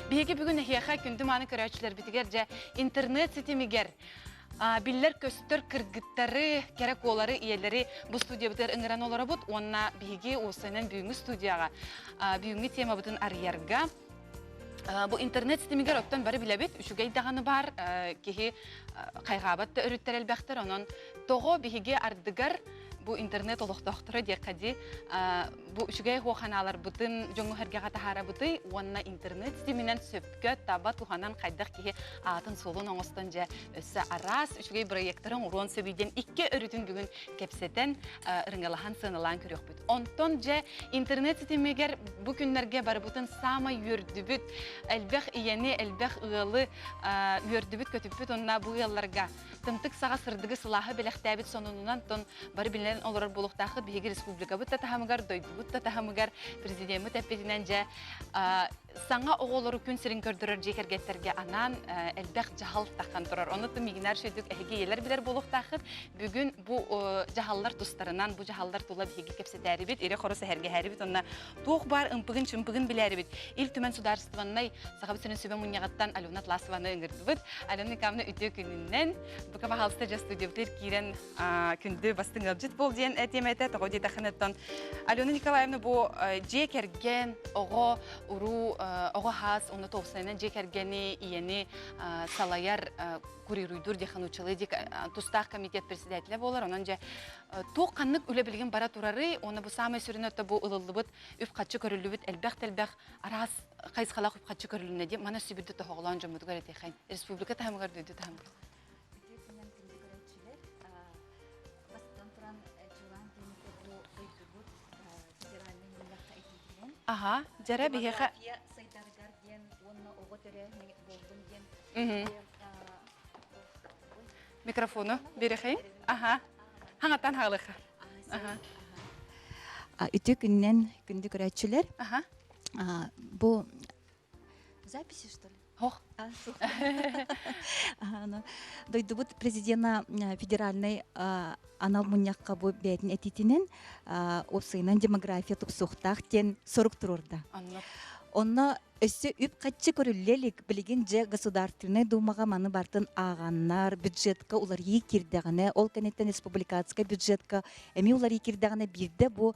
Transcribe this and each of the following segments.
Биһиги бүгүн эһиэхэ күндү мааны көрөөччүлэрбитигэр дьэ интернет ситимигэр биллэр-көстөр кыргыттары, кэрэ куолары, ийэлэри бу студиябытыгар ыҥыран олоробут уонна биһиги уопсайынан бүгүҥҥү студияҕа бүгүҥҥү темабытын арыйарга бу интернет ситимигэр оттон бары билэбит, үчүгэй даҕаны баар, киһи хайҕаабат да өрүттэр элбэхтэр, онон тоҕо биһиги ардыгар бу интернет олохтоохторо диэххэ дии бу үчүгэй хуоханааларбытын дьоҥҥо сэргэҕэ таһаарабытый уонна интернет ситиминэн сөпкө таба туһанан хайдах киһи аатын-суолун оҥостон дьэ өссө араас үчүгэй бырайыактары оҥоруон сөбүй диэн икки өрүтүн бүгүн кэпсэтэн ырыҥалаһан сыаналаан көрүөхпүт. Онтон дьэ интернет ситимигэр бу күннэргэ барыбытын саамай үөрдүбүт элбэх ийэни, элбэх ыалы үөрдүбүт, көтүппүт уонна бу ыалларга тымтык саҕа сырдыгы сылааһы бэлэхтээбит сонунунан тон бары билэн олорор буолуохтааххыт биһиги республикабыт да таһымыгар, дойдубут да таһымыгар президеммит эппитинэн дьэ саҥа оҕолору күн сирин көрдөрөр дьиэ кэргэттэргэ анаан элбэх дьаһал таххан турар. Ону мигинар шөйдүк эһиги ийэлэр билэр буолуохтааххыт. Бүгүн бу дьаһаллар тустарынан, бу дьаһаллар тула биһиги кэпсэтээрибит, ире-хоро сэһэргэһээрибит уонна туох баар ымпыгын-чымпыгын билээрибит. Ил Түмэн судаарыстыбаннай Сахабыт сирин сүбэ мунньаҕыттан Алена Атласованы ыҥырдыбыт. Алена Николаевна үтүө күнүнэн. Бука пожалуйста, дьэ студиябытыгар киирэн күндү бастыҥ ыалдьыт буол диэн этиэм этэ. Тоҕо диэтэххинэ Алена Николаевна бу дьиэ кэргэн, оҕо, уруу, оҕо хаас, уонна тоҕусайынан дьиэ кэргэни, ийэни салайар курируйдуур диэххэ нууччалыы тустаах комитет председателэ буолар. Онон дьэ туох ханнык үлэ билигин бара турарый, уонна бу саамай сүрүнэ бу ылыллыбыт үп-харчы көрүллүбүт элбэх-тэлбэх араас хайысхалаах үп-харчы көрүлүннэ диэн маны сүбүрдэ тоһоҕолоон дьоммутугар этиэххин. Республика таһымыгар, дойду таһымыгар. Үтүө күнүнэн күндү көрөөччүлэр. Бастатан туран, Чулаан тиэмэтэ бу дойдубут федеральнай мунньахха этиитинэн. Аха, дьэрэ биһиэхэ Демография сайдарыгар диэн уонна оҕо төрөөһүнэ буоллун диэн Микрофону биэрэхин. Аха. Хаҥаттан хаалыха. Аха. Үтүө күнүнэн күндү көрөөччүлэр. Аха. Бу записи, что ли? Хох. Дойдубут президена федеральнай анал мунньахха бу бэйэтин этиитинэн уопсайынан демография тупсуохтаах диэн сорук туруорда. Онно Өссө үп-харчы көрүллэ илик, билигин дьэ Государственнай Думаҕа маны барытын ааҕаннар, бюджетка уларыйыы киирдэҕинэ, ол кэнниттэн республиканскай бюджетка эмиэ уларыйыы киирдэҕинэ биирдэ бу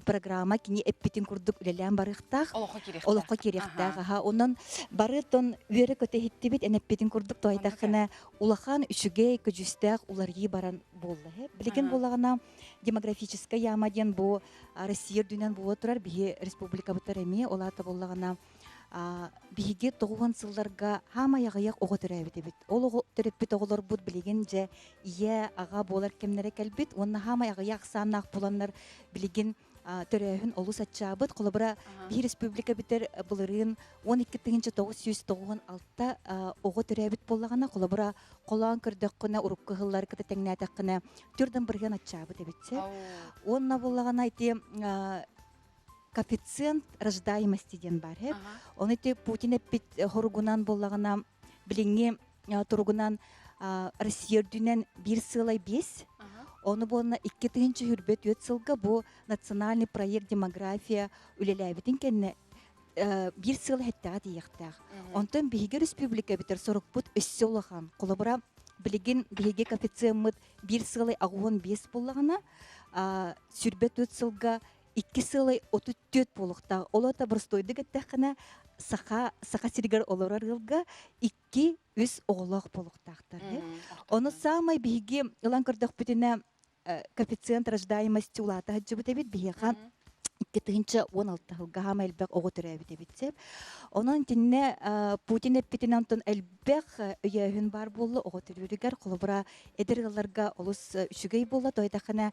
программа кини эппитин курдук үлэлээн барыахтаах. Олоххо киириэхтээх. Олоххо киириэхтээх. Аха, онон бары тон үөрэ-көтө иһиттибит, эн эппитин курдук тоойдаххына улахан, үчүгэй, көдьүүстээх уларыйыы баран буолла. Билигин буоллаҕына демографическая яма диэн бу Россия үрдүнэн буола турар биһи республикабытар эмиэ ол аата буоллаҕына биһиги тоҕуһун сылларга хаамай аҕыйах оҕо төрөөбүт эбит. Ол оҕо төрөппүт оҕолорбут билигин дьэ ийэ, аҕа буолар кэмнэрэ кэлбит уонна хаамай аҕыйах ахсааннаах буоланнар билигин төрөөһүн олус аччаабыт. Холобура, биһи республика бүтэр былырыын 12 996 оҕо төрөөбүт буоллаҕына, холобура, холоон көрдөххүнэ, урукку ыһыллары кытта тэҥнээтэххинэ, түрдэн бырыһыан аччаабыт эбит. Уонна буоллаҕына ити коэффициент рождаемости диэн баар. Оны ити Путин эппит хоругунан буоллаҕына билиҥҥи туругунан Россия үрдүнэн 1,5. Ону буолна 2024 сылга бу национальный проект демография үлэлээбитин кэннэ биир сыл эттэҕэ тиийиэхтээх. Онтон биһиги республикабытыгар сорукпут өссө улахан. Холобура, билигин биһиги коэффициеммыт биир сыалай 85 буоллаҕына, 24 сылга 2,34 буолуохтаах. Ол аата боростуойдук эттэххинэ, саха саха сиригэр олорор ыалга икки үс оҕолоох буолуохтаахтар. Ону саамай биһиги ылан көрдөхпүтүнэ, коэффициент рождаемости улаата сылдьыбыт эбит биһиэхэ 2016 сылга хаама элбэх оҕо төрөөбүт эбит сеп. Онон итиннэ Путин эппитинэн онтон элбэх өйөөһүн баар буолла оҕо төрүүрүгэр холобура эдэр ыалларга олус үчүгэй буолла тоойдахына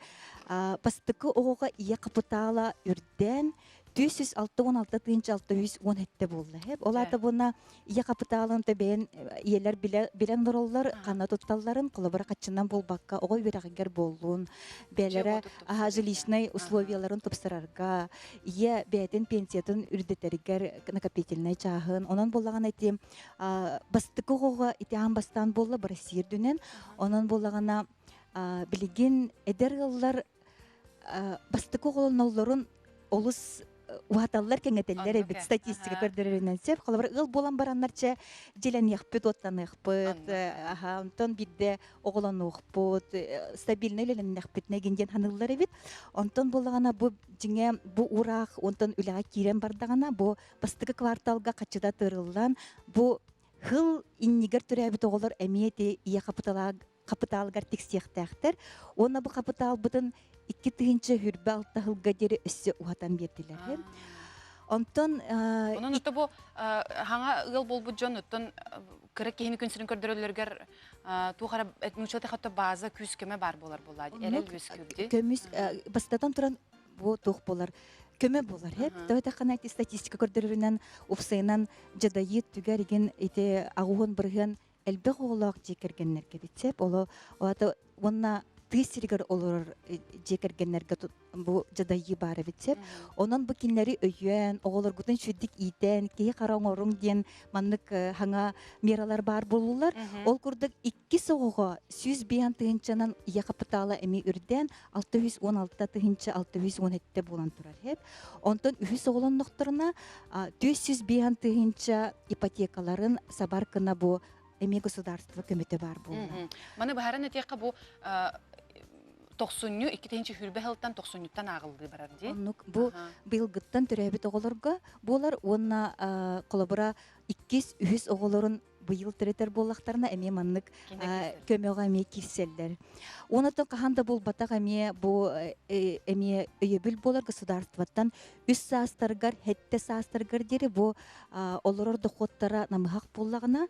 бастакы оҕоҕо ийэ хапытаала үрдээн 466 тыһыынча 617 буолла. Ол аата буна ийэ хапытаалын бэйэн ийэлэр билэн олороллор, ханна тутталларын, холобура хаччынан буолбакка, оҕо үөрэҕигэр буоллун, бэйэлэрэ аха жилищнай условияларын тупсарарга, ийэ бэйэтин пенсиятын үрдэтэригэр накопительнай чааһын, онон буоллаҕына ити бастакы оҕоҕо ити аан бастаан буолла Россия үрдүнэн, онон буоллаҕына билигин эдэр ыаллар бастакы оҕолоноллорун олус уһаталлар кэҥэтэллэр эбит статистика көрдөрөрүнэн сөп. Холобур ыал буолан бараннар чэ дьилэниэхпит, уоттаныахпыт, аха онтон биирдэ оҕолонуохпут, стабильно үлэлэннэхпит нэгин диэн ханыыллар эбит. Онтон буоллаҕына бу дьиҥэ бу ураах онтон үлэҕэ киирэн бардаҕына бу бастакы кварталга хаччыта тыырыллан бу хыл иннигэр төрөөбүт оҕолор эмиэ ити ийэ хапытаалыгар тиксиэхтээхтэр уонна бу хапытаалбытын 2026 сылга диэри өссө уһатан биэрдилэр. Онтон Онон ото бу хаҥа ыал буолбут дьон оттон кыра киһини күн сирин көрдөрөллөрүгэр туох эрэ нууччалыы хатта бааза күүс көмө баар буолар буолаа эрэл үөскүүрдү. Көмүс бастатан туран бу туох буолар көмө буолар хэп тоҕо ити статистика көрдөрөрүнэн упсайынан дьадайыы түгэр игин ити аҕуһун бырыһыан элбэх оҕолоох дьиэ кэргэннэргэ битсэп оло уонна тыа сиригэр олорор дьиэ кэргэннэргэ бу дьадайыы баар эбит сөп. Онон бу кинилэри өйөөн, оҕолоргутун сүрдүк иитэн, киһи хара оҥоруҥ диэн маннык хаҥа мералар баар буолуллар. Ол курдук иккис оҕоҕо 105 тыһыынчанан ийэ хапытаала эмиэ үрдээн 616 тыһыынча 617 буолан турар хэп. Онтон үһүс оҕолоннохторуна 405 тыһыынча ипотекаларын сабар гына бу эмиэ государство көмөтө баар буолла. Маны быһааран этиэххэ бу тохсунньу 2020 сылтан тохсунньуттан ааҕыллыы барар дии. Оннук бу быйылгыттан төрөөбүт оҕолорго буолар уонна холобура иккис, үһүс оҕолорун быйыл төрөтөр буоллахтарына эмиэ маннык көмөҕө эмиэ киирсэллэр. Уонна хаһан да буолбатах эмиэ бу эмиэ өйөбүл буолар государствоттан үс саастарыгар, сэттэ саастарыгар диэри бу олорор дохуоттара намыһах буоллаҕына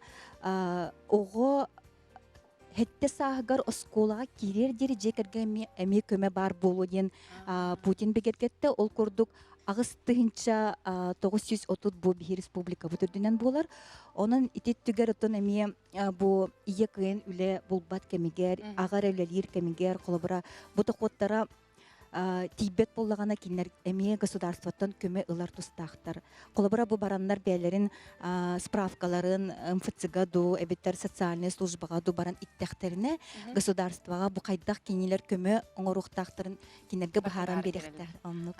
оҕо сэттэ сааһыгар оскуолаҕа киириэр диэри дьиэ кэргэн эмиэ көмө баар буолуо диэн Путин бигэргэттэ. Ол курдук 8930 бу биһи республикабыт үрдүнэн буолар. Онон ити түгэр оттон эмиэ бу ийэ кыайан үлэ булбат кэмигэр, аҕа эрэ үлэлиир кэмигэр, холобура, бу дохуоттара тиийбэт буоллаҕына кинилэр эмиэ государствоттан көмө ылар тустаахтар. Холобура бу бараннар бэйэлэрин справкаларын МФЦга дуу эбэтэр социальнай службаҕа дуу баран иттэхтэринэ государствоҕа бу хайдах кинилэр көмө оҥоруохтаахтарын кинилэргэ быһааран биэриэхтээх. Оннук.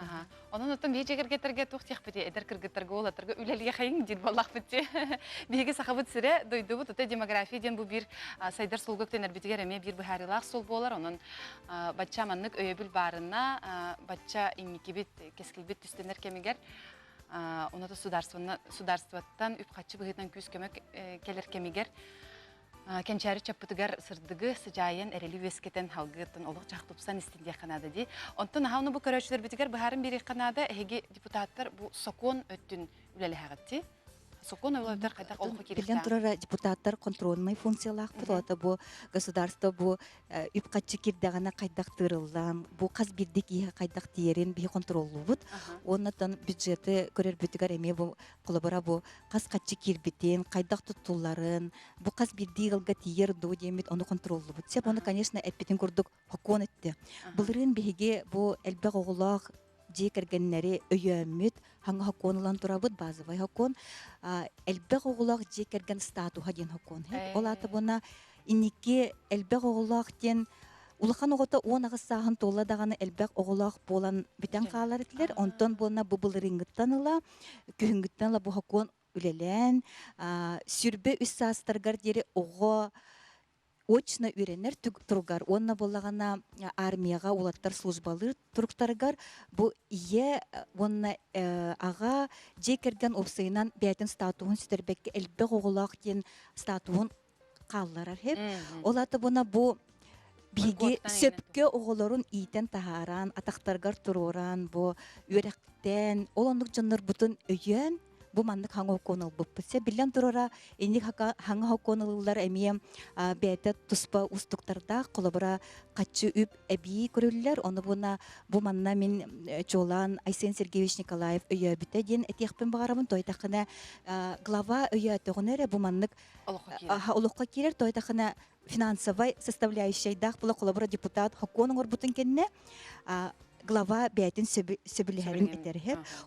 Онон оттон биһи дьиэгэргэтэргэ туох диэхпитий эдэр кыргыттарга уолаттарга үлэлиэхэйиҥ диир буоллахпыт дии. Биһиги Сахабыт сирэ, дойдубут ото демография диэн бу биир сайдар суолга үктэнэрбитигэр эмиэ биир быһаарыылаах суол буолар. Онон бачча маннык өйөбүл баарына, бачча инникибит, кэскилбит түстэнэр кэмигэр оното судаарствоттан үп-харчы быһыытынан күүс-көмө кэлэр кэмигэр кэнчээри чаппытыгар сырдыгы сыдьаайан эрэли үөскэтэн халгыаттан олох дьах тупсан истин диэххэ наада дии. Онтон аһауны бу көрөөччүлэрбитигэр быһааран биэриэххэ наада эһиги депутаттар бу сокуон өттүн үлэлэһэҕит дии. Сокуон ылардар хайдах олоххо Биллэн турар депутаттар контрольнай функциялаахпыт. Ота бу государство бу үп-харчы кирдэҕинэ хайдах тыырыллан, бу хас биирдии киһи хайдах тиийэрин биһи контроллуубут. Уоннатан бюджеты көрөрбүтүгэр эмиэ бу холобура бу хас харчы киирбитин, хайдах туттулларын, бу хас биирдии ыалга тиийэр дуу диэммит ону контроллуубут. Сөп ону, конечно, эппитин курдук хокуон өттө. Былырыын биһиги бу элбэх оҕолоох дьиэ кэргэннэри өйөөммүт, хаҥа хокуон ылан турабыт, базовай хокуон, элбэх оҕолоох дьиэ кэргэн статуһа диэн хокуон. Ол аата буна инники элбэх оҕолоох диэн улахан оҕото 18 сааһын туолла даҕаны элбэх оҕолоох буолан бүтэн хаалар этилэр. Онтон буолна бу былырыыҥҥыттан ыла, күһүҥҥүттэн ыла бу хокуон үлэлээн, 23 саастарыгар диэри оҕо очно үөрэнэр туругар уонна буоллаҕына армияҕа уолаттар службалыыр туруктарыгар бу ийэ уонна аҕа дьиэ кэргэн уопсайынан бэйэтин статуһун сүтэрбэккэ элбэх оҕолоох диэн статуһун хаалларар хэп. Ол ата буна бу биһиги сөпкө оҕолорун иитэн таһааран, атахтарыгар туруоран, бу үөрэхтэн, ол оннук дьоннорбутун өйөөн бу маннык хаҥа хокуон ылбыппыт. Сэ биллэн турара, инник хаҥа хокуон ылыллар эмиэ бэйэтэ туспа уустуктардаах, холобура хаччы үп эбии көрүллэр. Ону буна бу манна мин чуолаан Айсен Сергеевич Николаев өйөөбүтэ диэн этиэхпин баҕарабын. Тойтахына глава өйөөтөҕүнэ эрэ бу маннык олоххо киирэр. Тойтахына финансовай составляющайдаах була холобура депутат хокуон оҥорбутун кэннэ глава бэйэтин сөбүлэһэрин этэр.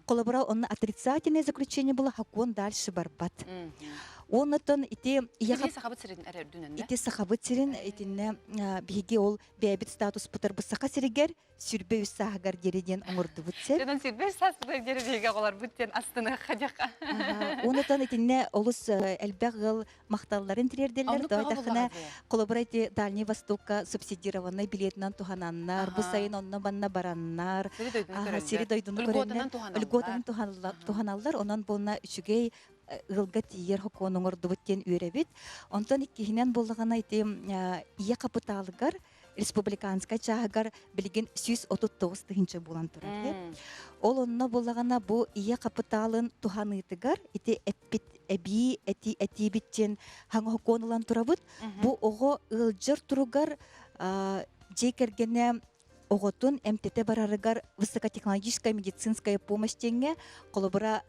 Холобура, онно отрицательное заключение было, хокуон дальше барбат. Оннотон ити Ити Сахабыт сирин эрэ үрдүнэн Ити Сахабыт сирин итиннэ биһиги ол бэйэбит статуспутар бу Саха сиригэр сүрбэ үс сааһыгар диэри диэн оҥордубут сир. Дьонон сүрбэ үс сааспытыгар диэри биһиги оҕолорбут диэн астыныахха диэххэ. Онутан итиннэ олус элбэх ыал махталларын тириэрдэллэр. Тоойдахына холобура ити Дальний Востокка субсидированный билетинэн туһананнар, бу сайын онно манна бараннар, сири дойдуну көрөннөр, льготанан туһаналлар. Онон буолна үчүгэй ыалга тиийэр хокуон оҥордубут диэн үөрэбит. Онтон иккиһинэн буоллаҕына ити ийэ хапытаалыгар республиканскай чааһыгар билигин 139 тыһыынча буолан турар. Ол онно буоллаҕына бу ийэ хапытаалын туһаныытыгар ити эппит эбии эти этиибит диэн хаҥа хокуон ылан турабыт. Бу оҕо ыалдьар туругар дьиэ кэргэнэ оҕотун эмтэтэ барарыгар высокотехнологическая медицинская помощь диэҥҥэ холобура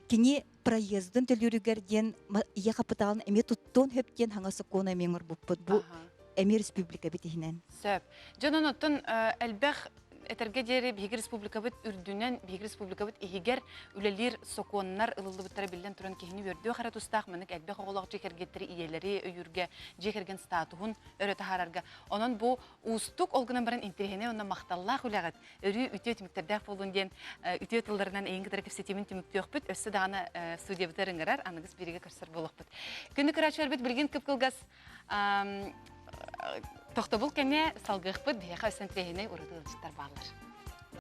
кини проездын төлүүрүгэр диэн ийэ хапытаалын эмиэ туттуон сөп диэн хаҥа сокуону эмиэ оҥорбуппут. Бу эмиэ республикабыт иһинэн. Сөп. Дьон онтон элбэх этэргэ диэри биһиги республикабыт үрдүнэн, биһиги республикабыт иһигэр үлэлиир сокуоннар ылыллыбыттара биллэн туран киһини үөрдүөх эрэ тустаах маннык элбэх оҕолоох дьиэ кэргэттэри ийэлэри өйүүргэ, дьиэ кэргэн статуһун өрө таһаарарга. Онон бу уустук ол гынан баран интэриэһинэй уонна махталлаах үлэҕит өрүү үтүө түмүктэрдээх буоллун диэн үтүө тылларынан эйин кытары кэпсэтиибин түмүктүөхпүт. Өссө даҕаны студиябытыгар ыҥырар, аныгыс биэриигэ көрсөр буолуохпут. Күндү көрөөччүлэрбит билигин кып-кылгас тохтобул кэннэ салгыахпыт. Биһиэхэ өссө интэриэһинэй ураты ыалдьыттар бааллар.